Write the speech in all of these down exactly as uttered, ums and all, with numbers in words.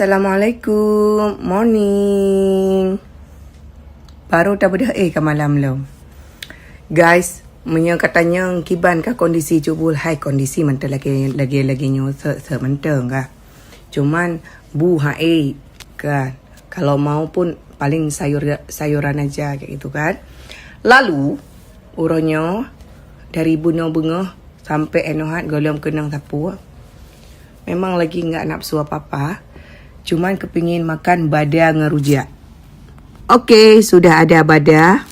Assalamualaikum, morning. Baru tabeudôh eh ka malam lom. Guys, meunyoe katanyong kiban ka kondisi Cuk Bul, hai kondisi mantong lagèe, lagèe, lagèe nyoe seuet-seuet mantong ka. Cuman bu hai kan. Kalau mau pun paling sayur, sayuran aja kayak gitu kan. Lalu uroe nyoe dari bunoe beungoh sampai inoe hat gohlom keunong sapeue. Memang lagi enggak nafsu apa-apa. Cuman kepingin makan bada ngon rujak. Oke, sudah ada bada.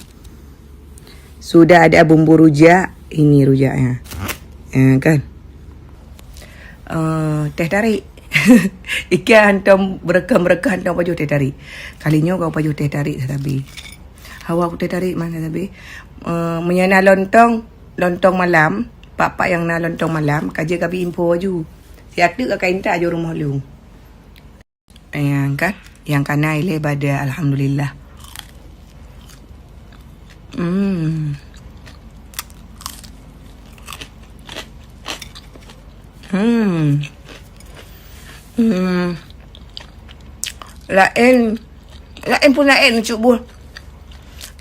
Sudah ada bumbu rujak. Ini rujaknya. Ya kan? Eh, teh tarik. Ikan hantom beureuka-beureuka hantom pajoh teh tarik. Kali nyoe kau pajoh teh tarik sabe. Hawa aku teh tarik mana sabe. Eh, meunyo na lontong, lontong malam, pak-pak nyang na lontong malam, ka jeuet ka bi info aju. Siat teuk ka intat aju rumoh lôn. Nyang kan, nyang kana ilèe bada, alhamdulillah. Hmm. Hmm. Hmm. Laén, laén pun laén Cuk Bul.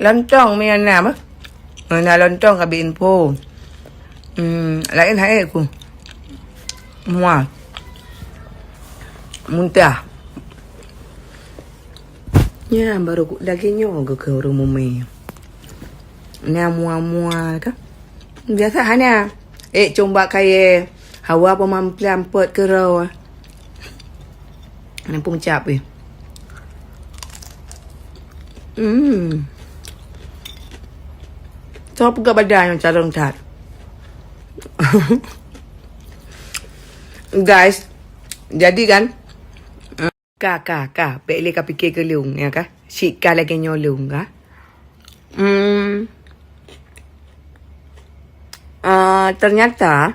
Lontong mie na mah. Mana lontong ka bi info. Hmm, laén hai ku. Mual. Muntah. Nyan baru ku, lagèe nyoe geuh keu ureueng mumè. Na mual-mual ka. Biasa hana. Eh, combak kayèe. Hawa peumamplam peuet keudroe. Nyan pun meucap weh. Hmm. Soe peugah badan nyang carông that. Guys, jadi kan, ka, ka, ka, bèk lé ka pike keu lôn, ya ka? Cit ka lagèe nyoe lôn, ka? Hmm. Ah, ternyata,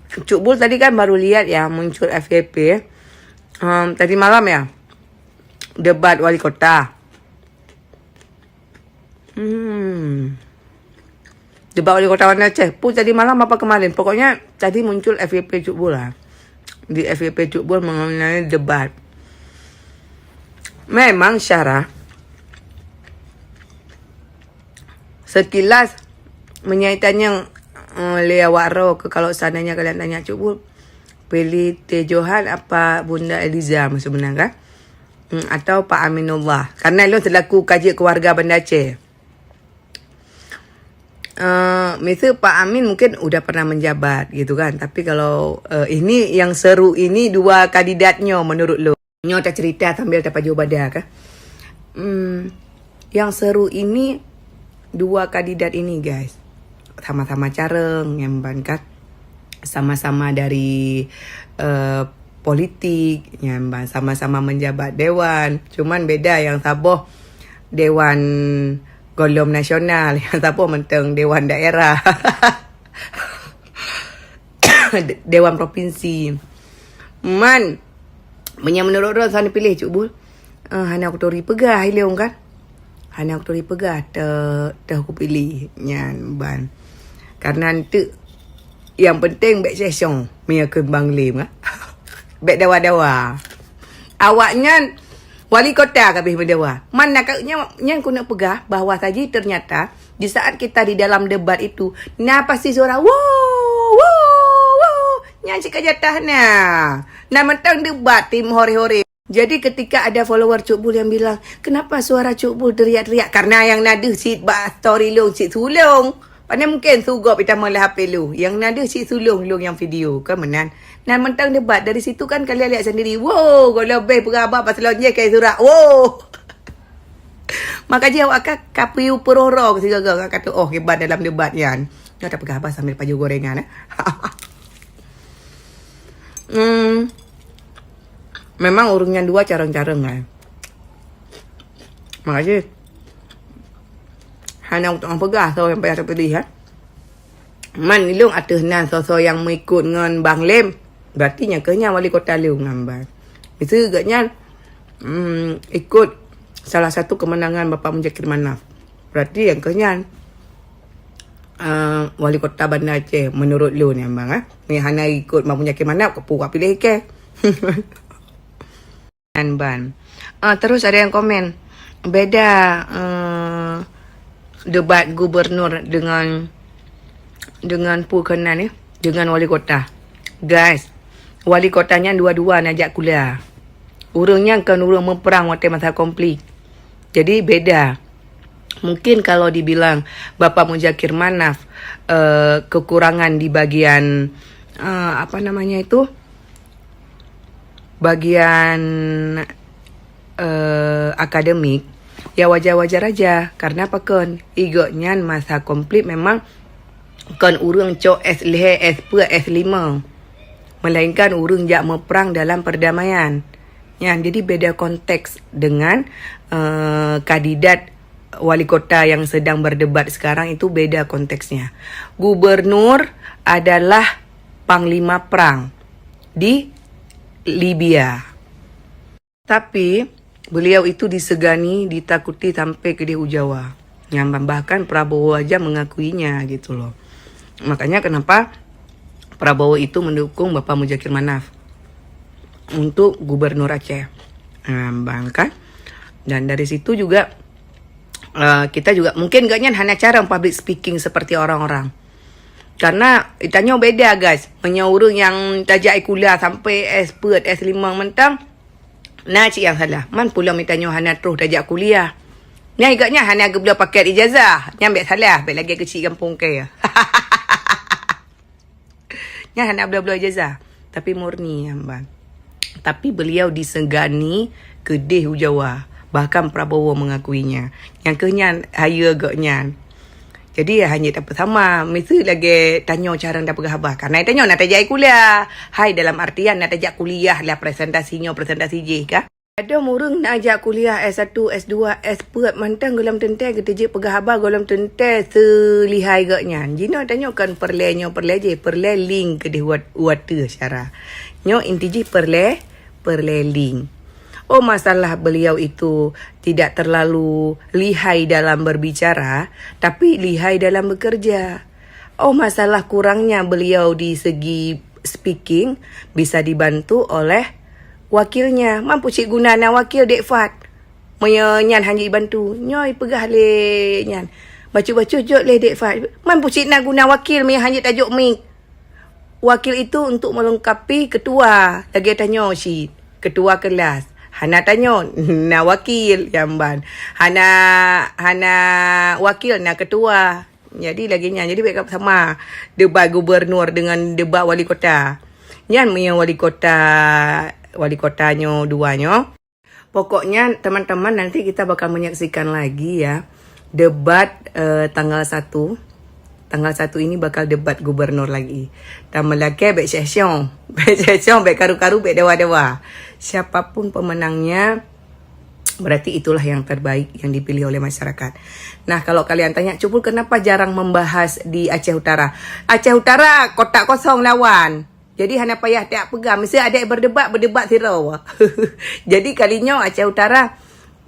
Cuk Bul tadi kan baru lihat ya, muncul F Y P. Um, tadi malam ya, debat wali kota. Hmm. Debat wali kota Banda Aceh. Pun tadi malam apa kemarin? Pokoknya tadi muncul F Y P Cuk Bul lah. Di F Y P Cuk Bul mengenai debat. Memang Syara, sekilas meunyoe tanyong, eh, lé awak droe keu kalau seandainya kalian tanya Cuk Bul, pilih Teh Johan apa Bunda Eliza meuseubeunar kan? Hmm, atau Pak Aminullah. Karena lôn selaku kaji keluarga Banda Aceh. Eh, miseu Pak Amin mungkin udah pernah menjabat gitu kan. Tapi kalau, eh, ini yang seru ini dua kandidat nyoe menurut lôn. Nyoe tacerita sambil tapajoh bada ka. Hmm, yang seru ini dua kandidat ini guys. Sama-sama carông nyang ban kan. Sama-sama dari, eh, politik nyang ban, sama-sama menjabat dewan. Cuman beda yang saboh dewan gohlom nasional, yang saboh mantong dewan daerah. De-, dewan provinsi. Man, meunyoe menurut droe, soe neupiléh Cuk Bul? Ah, hana kuturi peugah ilôn kan. Hana kuturi peugah teu-, teuh kupiléh nyan ban. Karena enteuk yang penting bèk sesong meunyoe keu Bang Lim kan. Bèk dawa-dawa. Awaknyan wali kota ka bih meudawa. Man na ka nyan, nyan keuneuk peugah bahwa saji ternyata di saat kita di dalam debat itu, na pasti suara, "Wow, wow, wow." Nyan cit ka jatah na. Na mantong debat tim hore-hore. Jadi ketika ada follower Cuk Bul yang bilang, "Kenapa suara Cuk Bul teriak-teriak?" Karena yang na deuh cit bak story lôn cit su lôn. Pane mungkin su gob itamong lé H P lôn. Yang na deuh cit su lôn, lôn nyang video. Kan meunan. Na mantong debat. Dari situ kan kalian lihat sendiri. Wow, gohlom beh peugah haba paslon jih kai surat. Wow. Maka jih awak ka, ka piu peuroro keu sigoe-goe ka kata, "Oh, hebat dalam debat nyan." Nyoe tapeugah haba sambil pajoh gorengan, eh. Hmm. Memang ureueng nyan dua carông-carông, eh. Makajih hana untuk peugah soe nyang payah teupeudeh, eh. Man ilôn ateueh nan soe-soe nyang meuikot ngon Bang Lem, berarti nyang keuh nyan wali kota lôn ngon Bang. Miseu geuh nyan, mm, ikot salah satu kemenangan Bapak Muzakir Manaf. Berarti nyang keuh nyan, eh, wali kota Banda Aceh menurut lôn nyan Bang, eh. Ni hana ikot Bang Muzakir Manaf, keupeue ka piléh ikei. Nyan ban. Ah, terus ada yang komen, beda, eh, debat gubernur dengan, dengan pu keunan ni, dengan wali kota. Guys, wali kota nyan dua-dua na jak kuliah. Ureueng nyan kon ureueng meuprang watèe masa konflik. Jadi beda. Mungkin kalau dibilang Bapak Muzakir Manaf, eh, kekurangan di bagian, eh, apa namanya itu, bagian, eh, akademik, ya wajar-wajar aja. Karena apa kon? Igok nyan masa konflik memang kon ureueng cok S lhèe, S peuet, S lima. Melainkan ureueng jak meuprang dalam perdamaian. Nyan, jadi beda konteks dengan, eh, kandidat wali kota yang sedang berdebat sekarang itu beda konteksnya. Gubernur adalah panglima perang di Libya. Tapi, beliau itu disegani, ditakuti sampai keudeh u Jawa. Nyan bahkan Prabowo aja mengakuinya gitu loh. Makanya kenapa Prabowo itu mendukung Bapak Muzakir Manaf untuk gubernur Aceh. Nyan kan? Dan dari situ juga, eh, kita juga, mungkin gobnyan hana cara public speaking seperti orang-orang. Karena tanyoe beda, guys. Meunyoe ureueng nyang tajak kuliah sampai S peuet, S lima mantong, na cit nyang salah. Man pulang mita nyoe hana troh tajak kuliah. Nyan igok nyan hana geubloe paket ijazah. Nyan bèk salah, bèk lagèe keuchik gampông kèe. Nyan hana bloe-bloe ijazah, tapi murni nyan ban. Tapi beliau disegani keudeh u Jawa. Bahkan Prabowo mengakuinya. Nyang keuh nyan hayeue gobnyan. Jadi, hana tapeusama. Miseue lagèe tanyoe cara tapeugah haba. Karena tanyoe na tajak kuliah. Hai, dalam artian na tajak kuliah lah, presentasi nyoe, presentasi jih kah? Padum ureueng na jak kuliah S satu, S dua, S peuet mantong gohlom teuntèe geuteujeuet peugah haba, gohlom teuntèe seulihai gobnyan. Jinoe tanyoe kon peureulèe nyoe peureulèe jih, peureulèe link keudeh wat-, u ateueh syara. Nyoe inti jih peureulèe, peureulèe link. Oh, masalah beliau itu tidak terlalu lihai dalam berbicara, tapi lihai dalam bekerja. Oh, masalah kurangnya beliau di segi speaking bisa dibantu oleh wakilnya. Man pu cit guna na wakil Dek Fad. Meunyoe nyan hana jibantu, nyoe peugah lé nyan. Bacut-bacut jok lé Dek Fad. Man pu cit na guna wakil meunyoe hana tajok mik. Wakil itu untuk melengkapi ketua, lagèe tanyoe cit. Ketua kelas. Hana tanyoe, na wakil, nyan ban. Hana, hana wakil, na ketua. Jadi lagèe nyan. Jadi bèk sama debat gubernur dengan debat wali kota. Nyan meunyoe wali kota, wali kota nyoe dua nyoe. Pokoknya teman-teman, nanti kita bakal menyaksikan lagi ya debat, eh, tanggal satu. Tanggal satu ini bakal debat gubernur lagi. Dan meulakèe bèk syesyong. Bèk syesyong, bèk karu-karu, bèk dewa-dewa. Siapapun pemenangnya, berarti itulah yang terbaik yang dipilih oleh masyarakat. Nah, kalau kalian tanya, Cubul kenapa jarang membahas di Aceh Utara? Aceh Utara kotak kosong lawan. Jadi hana payah tak peugah. Mesti ada berdebat, berdebat sidroe. Jadi kali nyoe Aceh Utara,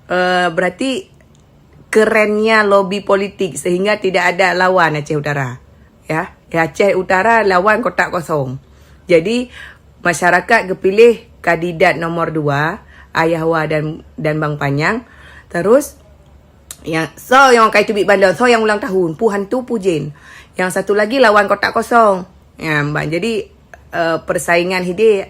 eh, berarti kerennya lobi politik sehingga tidak ada lawan Aceh Utara. Ya, di Aceh Utara lawan kotak kosong. Jadi masyarakat geupiléh kandidat nomor dua, Ayah Wa dan, dan Bang Panyang. Terus yang so yang kai tubik balon, so yang ulang tahun, pu hantu pu jin. Yang satu lagi lawan kotak kosong. Ya, Bang. Jadi, eh, persaingan hideh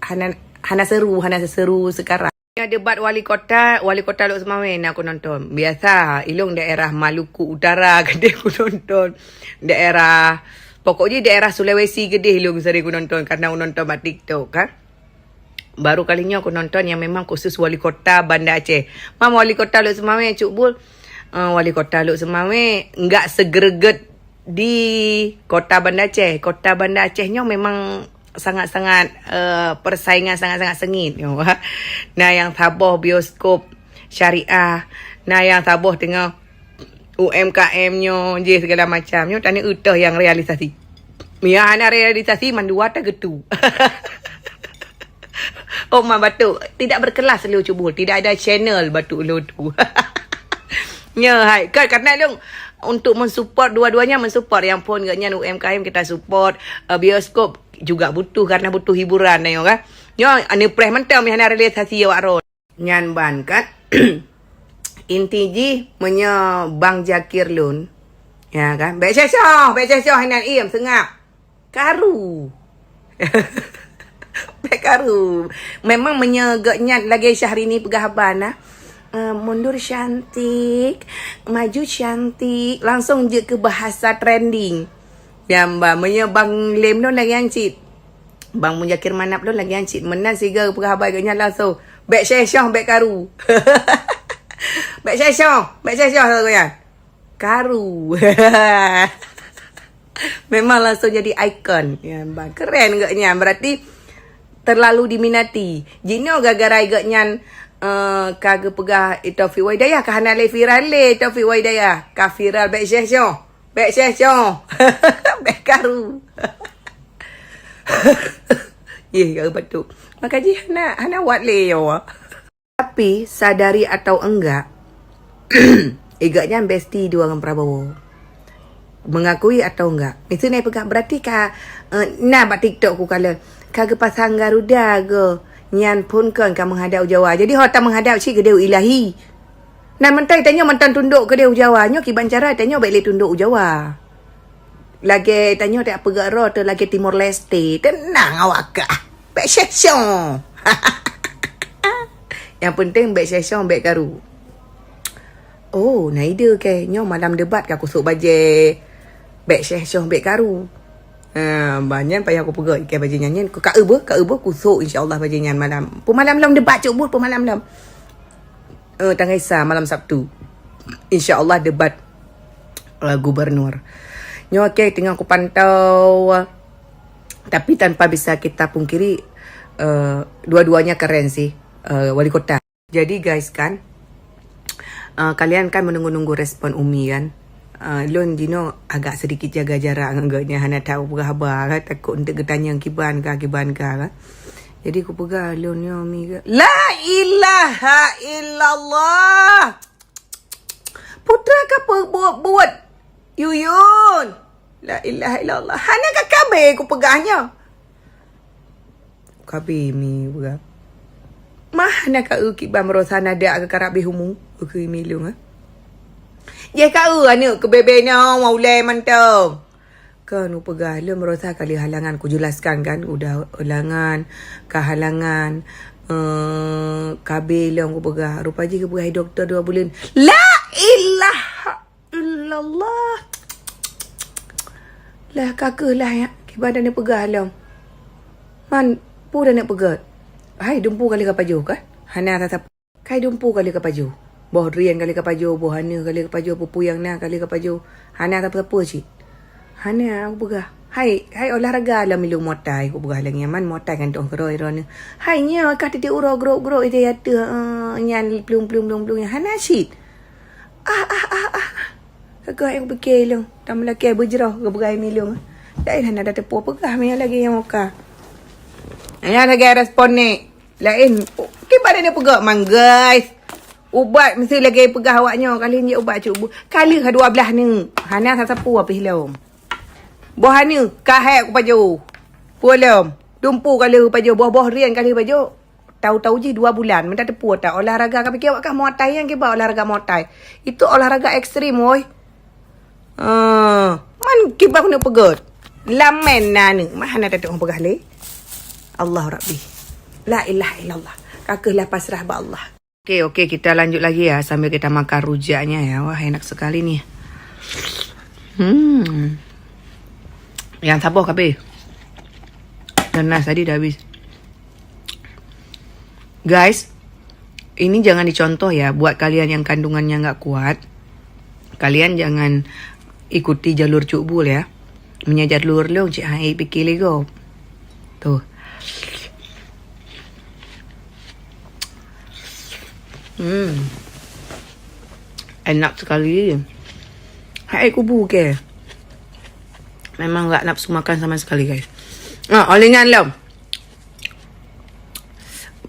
hana, hana seru, hana seseru sekarang. Ya, debat wali kota, wali kota Lhokseumawe na ku nonton. Biasa, ilong daerah Maluku Utara keudeh ku nonton. Daerah, pokok jih daerah Sulawesi keudeh ilong sering ku nonton karena ku nonton bak TikTok kan. Baru kali nyoe ku nonton yang memang khusus wali kota Banda Aceh. Mam wali kota Lhokseumawe, Cubul. Eh, wali kota Lhokseumawe enggak segreget di kota Banda Aceh. Kota Banda Aceh nyoe memang sangat-sangat, eh, persaingan sangat-sangat sengit nyoe. Na nyang saboh bioskop syariah, na nyang saboh teungoh U M K M nyoe jih segala macam. Nyoe tani utoh yang realisasi. Mia hana realisasi mandua ta getu. Oh, ma batuk. Tidak berkelas lé Cubul. Tidak ada channel batuk lé tu. Ya, hai. Kan karena long untuk mensupport dua-duanya, mensupport yang pun gak nyan U M K M kita support, eh, bioskop juga butuh karena butuh hiburan dah kan. Nyoe aneuk preh mantong meuhana realisasi awak ron. Nyan ban kan. Inti jih meunyoe Bang Jakir lôn. Ya kan? Bèk sesyoh, bèk sesyoh inan iem seungab. Karu. Bèk karu. Memang meunyoe geuh nyan lagèe Syahrini peugah haba na. Eh, mundur cantik, maju cantik, langsung jeuet keu bahasa trending. Nyamba, meunyoe Bang Lem lôn lagèe nyan cit. Bang Mujakir Manap lôn lagèe nyan cit. Meunan siga peugah haba geuh nyan langsung. Bèk sesyoh, bèk karu. Bèk sesyoh, bèk sesyoh geuh nyan. Karu. Memang langsung jadi ikon. Ya, bang. Keren geuh nyan. Berarti terlalu diminati. Jinoe gara-gara geuh nyan, eh, ka geupeugah Taufik Wahidayah, ka hana lé viral lé Taufik Wahidayah. Ka viral bèk sesyoh. Bèk sesyoh. Bèk karu. Yeh, ka batuk. Maka jih hana, hana wat lé yo. Tapi sadari atau enggak, geuh nyan bestie dua ngon Prabowo. Mengakui atau enggak. Miseue na peugah, berarti ka, eh, na bak TikTok ku kalon. Ka geupasang Garuda geuh nyan phon kon ka menghadap u Jawa. Jadi ho ta menghadap cit keudéh u Ilahi. Nan mantong tanyoe mantong tundok keudéh u Jawa. Nyoe kiban cara tanyoe bèk lé tundok u Jawa. Lagèe tanyoe tak peugah ro teu lagèe Timor Leste. Tenang awak kah. Bèk sesyoh. Yang penting bèk sesyoh, bèk karu. Oh, na ide ke. Nyoe malam debat ka kusok bajèe. Bèk sesyoh, bèk karu. Ha, banyan payah kupeugah ikai bajèe nyan. Ka eu beuh, ka eu beuh kusok insya-Allah bajèe nyan malam. Peumalam lom debat cuk buet peumalam lom. Eh, tanggai sa malam Sabtu. Insya-Allah debat, eh, gubernur. Nyoe okey teungoh kupantau, tapi tanpa bisa kita pungkiri, eh, dua-duanya keren sih, eh, wali kota. Jadi guys kan, eh, kalian kan menunggu-nunggu respon Umi kan. Eh, lôn jinoe agak sedikit jaga jarak ngon geuh nyan, hana tahu peugah haba kan, takut untuk geutanyong kiban ka, kiban ka kan. Jadi kupeugah lôn nyoe Umi ke, la ilaha illallah. Putra ka peubuet-buet. Yuyun. La ilaha illallah. Hana ka kabe kupeugah nyoe. Kabe mi peugah. Mah hana ka eu kiban meurasa nada ke karab beh umu. Ke mi lôn ah. Jeh ka eu aneuk ke bebe nyoe ulai mantong. Kan kupeugah lôn meurasa ka lheueh halangan, kujelaskan kan, udah halangan, ka halangan, eh, kabe lôn kupeugah. Rupa jih kupeugah doktor dua buleuen. La ilaha illallah. Lah ka keuh lah ya, kiban dan peugah lôn. Man, pu dan peugah. Hai, dumpu kali ka pajoh kan? Hana rasa Kai dumpu kali ka pajoh. Boh drien kali ka pajoh, boh aneuk kali ka pajoh, peue-peue nyang na kali ka pajoh. Hana sapeue-sapeue cit. Hana, kupeugah. Hai, hai olahraga lam ilung muatai, kupeugah lagèe nyan, man muatai kan tu'oh keudroe droeneuh. Hai nyoe ka tieb uroe grok-grok ija ateueh, eh, nyan plueng-plueng plueng-plueng nyan. Hana cit. Ah, ah, ah, ah. Ka keuh hai kupike ilung. Tam lakèe beujroh, kupeugah hai mi ilung. Laén hana tateupeue peugah mi lagèe nyang muka. Nyan lagèe respon ni. Laén, kiban dan peugah man guys. Ubat meusti lagèe peugah awak nyoe, ka lheueh jeuet ubat cuk bu. Ka lheueh dua blaih neuk. Hana sapeue-sapeue pih lom. Boh aneuk ka hek kupajoh. Peue lom. Dumpu ka lheueh pajoh, boh-boh drien ka lheueh pajoh. Tau-tau jih dua bulan, meutateupeue that olahraga ka pike awak kah muatai nyang kiban olahraga muatai. Itu olahraga ekstrim woi. Ah, man kiban keuneuk peugöt. Lamen na neuk, mah hana tateupeue peugah lé. Allahu Rabbi. La ilaha illallah. Ka keuh lah pasrah bak Allah. Oke, oke, kita lanjut lagi ya, sambil kita makan rujaknya ya. Wah, enak sekali nih. Hmm. Yang saboh kabeh. Dan nas tadi dah habis. Guys, ini jangan dicontoh ya, buat kalian yang kandungannya nggak kuat. Kalian jangan ikuti jalur cuk bul ya. Meunyo jalur lôn cit hai pike lego. Tuh. Hmm. Enak sekali. Hai kubu ke. Memang nggak nafsu makan sama sekali guys. Ah, oleh nyan lom.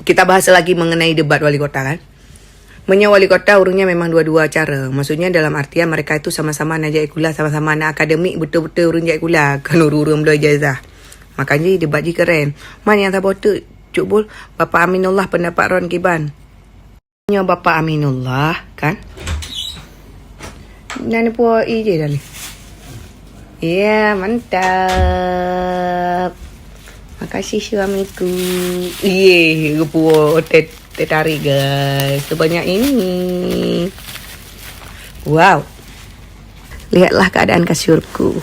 Kita bahas lagi mengenai debat wali kota kan. Meunyoe wali kota ureuëng nyan memang dua-dua cara. Maksudnya dalam artian mereka itu sama-sama na jai kula, sama-sama na akademik, beutôi-beutôi ureuëng jai kula, kan ureuëng-ureuëng bloe ijazah. Makanya debat jih keren. Man nyang saboh tu Cuk Bul, Bapak Aminullah pendapat ron kiban. Nyoe Bapak Aminullah, kan? Nan po i je dah leh. Ya, mantap. Makasih suamiku. Ye, geupeuwoe teh, teh tarik, guys. Sebanyak ini. Wow. Lihatlah keadaan kasurku.